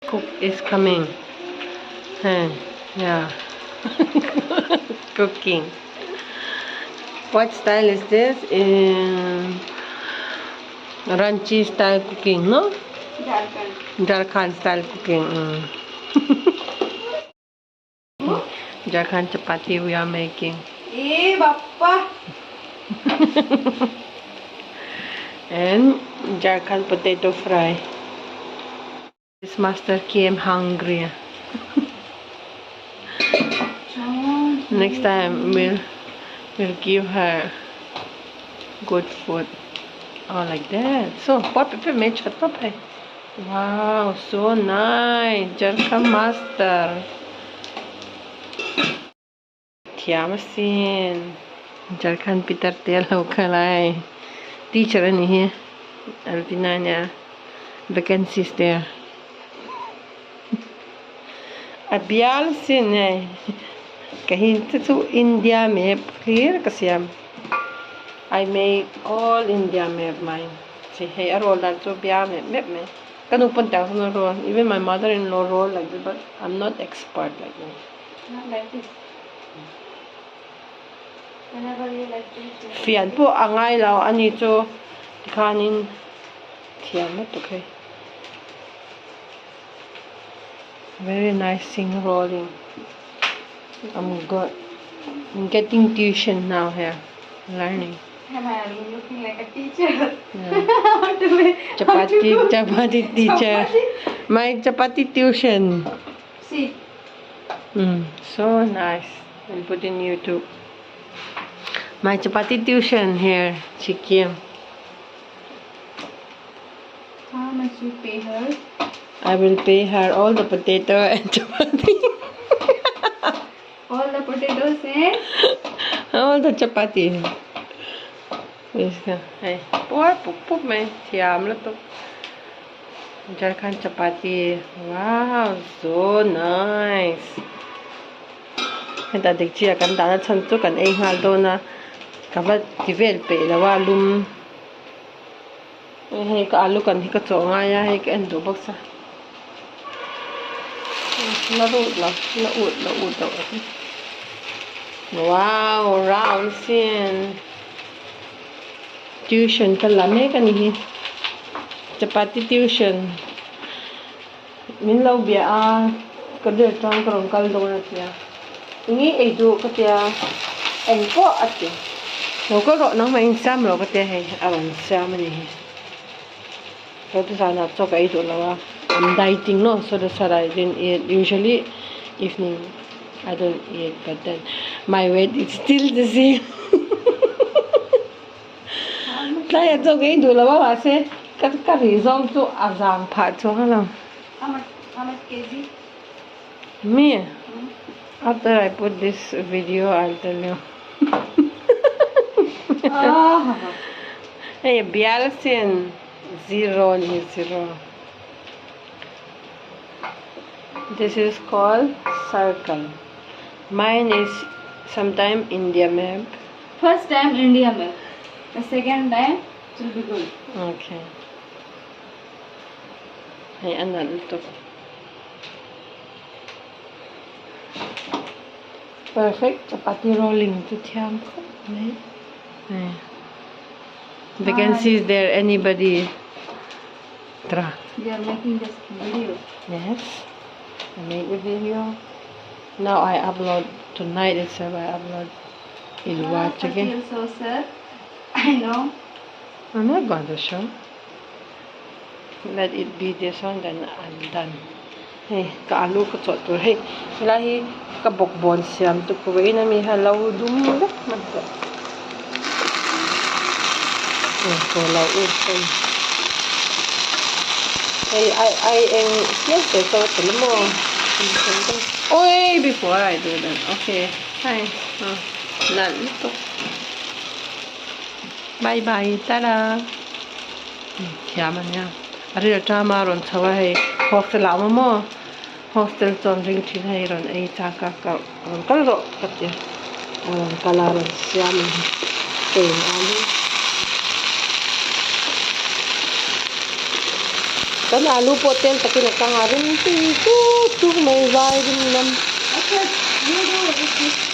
Cook is coming. Hey, yeah. Cooking. What style is this? In Ranchi style cooking, no? Jharkhand. Jharkhand style cooking. Jharkhand chapati we are making. Eh, bappa. And Jharkhand potato fry. This master came hungry. Next time we'll give her good food. Oh, like that. So, pop it, make chat pop. Wow, so nice. Jharkhand master. Thiam asin. Jharkhand Peter te lo khalai. Teacher ani hi. Alpina nia. Vacancies there. A bial sin nei. Ka hin te chu India map clear ka siam. I make all India map mine. See, hey, a roll dan chu bia map map me. Ka nu pon tang sun roll. Even my mother-in-law roll like this, but I'm not expert like that. Not like this. Whenever you like this. Fian pu angai lo ani chu tikhanin thiam na tuk hei. Very nice thing rolling. I'm good. I'm getting tuition now here, learning. Am I looking like a teacher? Yeah. How to make, how to Chapati, cook? chapati teacher. Chapati? My chapati tuition. See. So nice. I'll put in YouTube. My chapati tuition here, she came. How much you pay her? I will pay her all the potato and chapati. All the potatoes and? All the chapati. Hey, poor pup pup me. Thiam la tuk. Jharkhand chapati. Wow, so nice. Heta dik chi a kan dana chan chu kan ei ngal do na. Ka va ti vel pe lawa lum. Hei ka alu kan hi ka chaw ngai a, hei ka en duh bawk sa. La rut lo, la ut la ut lo. Wow, round sin. Tuition ka la mek ani hi. Chapati tuition. Min lo bia a, ka der tang ka rawn kal dawn a tia. Ngi ei duh ka tia, eng pawh a ti. Lo kal rawh nang mah in siam lo ka tia hei, a rawn siam ani hi. So ti zan ah chaw ka ei duh lo a, I'm dieting no, so that's what I didn't eat. Usually evening I don't eat, but then my weight is still the same. Tlai ah chaw ka ei duh lo a mahse ka ka ri zawng chu a zang phah chuang a lo. How much, how much kg? Me? After I put this video, I'll tell you. Ah. Hey, bial sin 0 ni 0. This is called circle. Mine is sometime India map. First time India map. The second time it will be good. Okay. Hey, anal to. Perfect chapati rolling to thiam khop mai. Hey. Vacancy is there anybody? Tra. You are making this video. Yes. I make the video. Now I upload tonight itself. I upload. You'll watch I again. feel so sad. I know. I'm not going to show. Let it be this one, then I'm done. Hey, ka alu ka chawh tur hei. Helai hi ka bawk bawn siam tu ku in ami ha lo dum vek man tawh. Ko lo ut hei. Hey, I eng tiau te chaw tel maw. Oi, before I do that. Okay. Hi. Lan lutuk. Bye bye. Ta-da. Thiam ania. A ril tama rawn chho a hei. Hostel ah awm maw. Hostel chuan ring thin hei rawn ei chak a ka rawn kal rawh ka ti a. A rawn kal a rawn siam a ni. Pain alu. Kan alu pawh tel takin a kang a, rim tui tut tut mai vai rim nam. Okay, you do it.